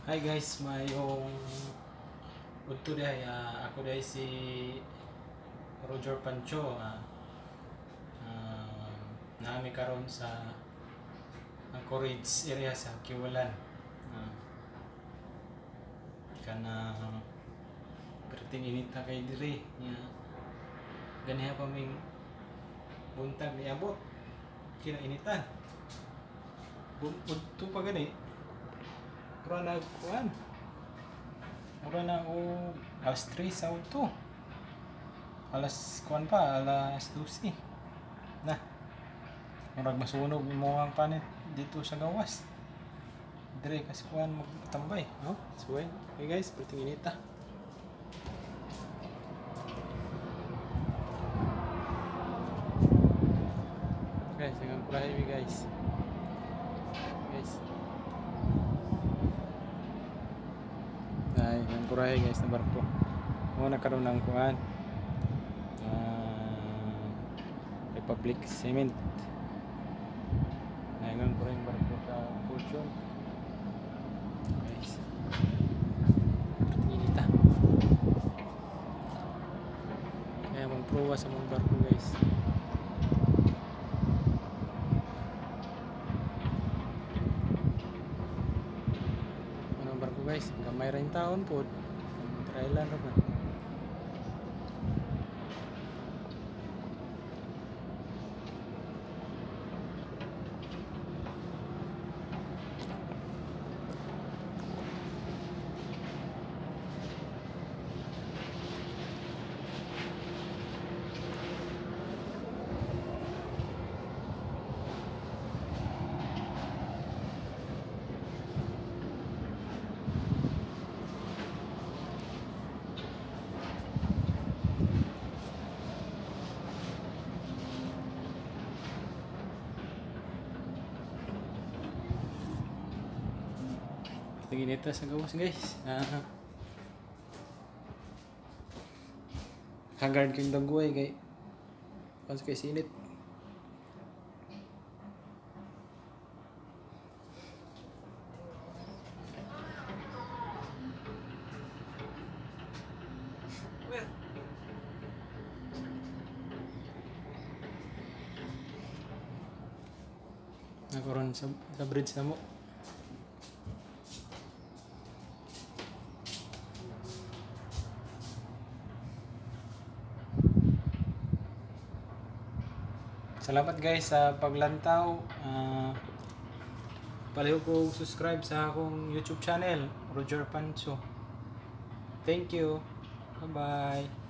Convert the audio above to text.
Hi guys, mayong udto diay, ako diay si Roger Pancho. Naami karon sa Anchorage area sa Kiwalan. Kanang perting inita kay diri nya ganiha pa ming buntag niabot kinainitan. Udto pa gani. Mura na kuan. Mura na og alas 3 sa udto. Alas kuan pa, alas 12. Na. Murag masunog mo ang panit dito sa gawas. Dire kasi kuan magtambay, no? So hey guys, perting inita. Guys, ang kurahe guys. Guys. Ay, ang kurahe guys na barko. Mo na karon ang kuan. Republic Cement. Ay, ang kurahe barko sa Fortune. Guys. Inita. Kaya magprowa sa mga barko guys. Ano barko guys, gamay ra yung taon po. Trailer ra ba? Tingin ito sa gawas guys. Haggard kayong dagway kay pas kay sinit. Nakaroon sa bridge na mo. Salamat guys sa paglantaw. Palihog ko subscribe sa akong YouTube channel, Roger Pancho. Thank you. Bye-bye.